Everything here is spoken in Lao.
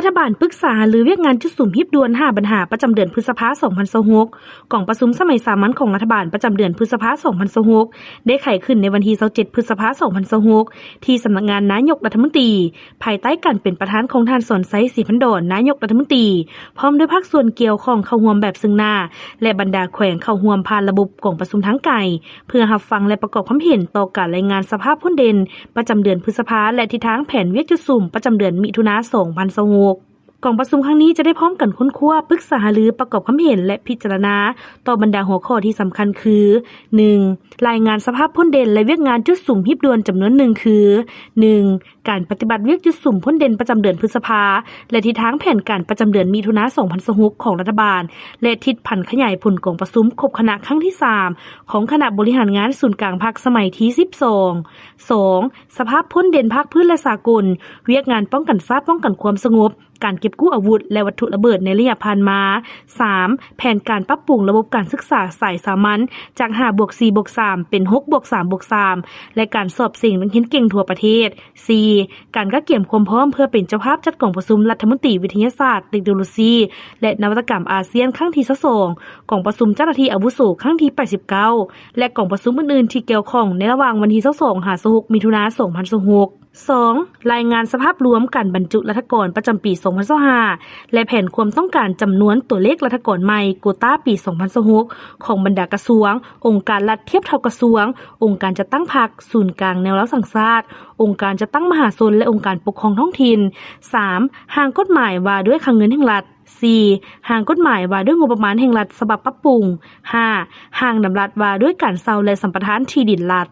ລັດຖະບານປຶກສາຫາລືວຽກງານຈຸດສຸມຮີບດ່ວນຫ້າບັນຫາປະຈຳເດືອນພຶດສະພາ ສອງພັນຊາວຫົກ ກອງປະຊຸມສະໄໝສາມັນຂອງລັດຖະບານປະຈຳເດືອນພຶດສະພາ ສອງພັນຊາວຫົກ ໄດ້ໄຂຂຶ້ນໃນວັນທີ ຊາວເຈັດ ພຶດສະພາ ສອງພັນຊາວຫົກ ທີ່ສຳນັກງານນາຍົກລັດຖະມົນຕີ ພາຍໃຕ້ການເປັນປະທານຂອງທ່ານ ສອນໄຊ ສີພັນດອນ ນາຍົກລັດຖະມົນຕີ ພ້ອມດ້ວຍພາກສ່ວນກ່ຽວຂ້ອງເຂົ້າຮ່ວມແບບເຊິ່ງໜ້າ ແລະ ບັນດາແຂວງເຂົ້າຮ່ວມຜ່ານລະບົບກອງປະຊຸມທາງໄກ ເພື່ອຮັບຟັງ ແລະ ປະກອບຄຳເຫັນຕໍ່ການລາຍງານສະພາບພົ້ນເດັ່ນປະຈຳເດືອນພຶດສະພາ ແລະ ທິດທາງແຜນວຽກຈຸດສຸມປະຈຳເດືອນມິຖຸນາ ສອງພັນຊາວຫົກ. ກອງປະຊຸມຄັ້ງນີ້ຈະໄດ້ພ້ອມກັນຄົ້ນຄວ້າ, ປຶກສາຫາລື, ປະກອບຄຳເຫັນ ແລະ ພິຈາລະນາຕໍ່ບັນດາຫົວຂໍ້ທີ່ສຳຄັນຄື ໜຶ່ງ ລາຍງານສະພາບພົ້ນເດັ່ນ ແລະ ວຽກງານຈຸດສຸມຮີບດ່ວນຈຳນວນໜຶ່ງຄື ໜຶ່ງ ການປະຕິບັດວຽກຈຸດສຸມພົ້ນເດັ່ນປະຈຳເດືອນພຶດສະພາ ແລະ ທິດທາງແຜນການປະຈຳເດືອນມິຖຸນາ ສອງພັນຊາວຫົກ ຂອງລັດຖະບານ ແລະ ທິດຜັນຂະຫຍາຍຜົນກອງປະຊຸມຄົບຄະນະຄັ້ງທີສາມ ຂອງຄະນະບໍລິຫານງານສູນກາງພັກສະໄໝທີສິບສອງ. ສອງ ສະພາບພົ້ນເດັ່ນພາກພື້ນ ແລະ ສາກົນ, ວຽກງານປ້ອງກັນຊາດ, ປ້ອງກັນຄວາມສະຫງົບ, ການເກັບກູ້ອາວຸດ ແລະ ວັດຖຸລະເບີດໃນໄລຍະຜ່ານມາ. ສາມ ແຜນການປັບປຸງລະບົບການສຶກສາສາຍສາມັນ ຈາກຫ້າບວກສີ່ບວກສາມ ເປັນຫົກບວກສາມບວກສາມ ແລະ ການສອບເສັງນັກຮຽນເກັ່ງທົ່ວປະເທດ. ສີ່ ການກະກຽມຄວາມພ້ອມເພື່ອເປັນເຈົ້າພາບຈັດກອງປະຊຸມລັດຖະມົນຕີວິທະຍາສາດ, ເຕັກໂນໂລຊີ ແລະ ນະວັດຕະກຳອາຊຽນຄັ້ງທີຊາວສອງ ກອງປະຊຸມເຈົ້າໜ້າທີ່ອາວຸໂສຄັ້ງທີແປດສິບເກົ້າ ແລະ ກອງປະຊຸມອື່ນໆທີ່ກ່ຽວຂ້ອງໃນລະຫວ່າງວັນທີຊາວສອງ ຫາ ຊາວຫົກ ມິຖຸນາ ສອງພັນຊາວຫົກ. ສອງ ລາຍງານສະພາບລວມການບັນຈຸລັດຖະກອນປະຈຳປີສອງພັນຊາວຫ້າ ແລະ ແຜນຄວາມຕ້ອງການຈຳນວນຕົວເລກລັດຖະກອນໃໝ່ ໂກຕາ ປີສອງພັນຊາວຫົກ ຂອງບັນດາກະຊວງ, ອົງການລັດທຽບເທົ່າກະຊວງ, ອົງການຈັດຕັ້ງພັກ, ສູນກາງແນວລາວສ້າງຊາດ, ອົງການຈັດຕັ້ງມະຫາຊົນ ແລະ ອົງການປົກຄອງທ້ອງຖິ່ນ. ສາມ ຮ່າງກົດໝາຍວ່າດ້ວຍຄັງເງິນແຫ່ງລັດ. ສີ່ ຮ່າງກົດໝາຍວ່າດ້ວຍງົບປະມານແຫ່ງລັດ ສະບັບປັບປຸງ. ຫ້າ ຮ່າງດຳລັດວ່າດ້ວຍການເຊົ່າ ແລະ ສຳປະທານທີ່ດິນລັດ.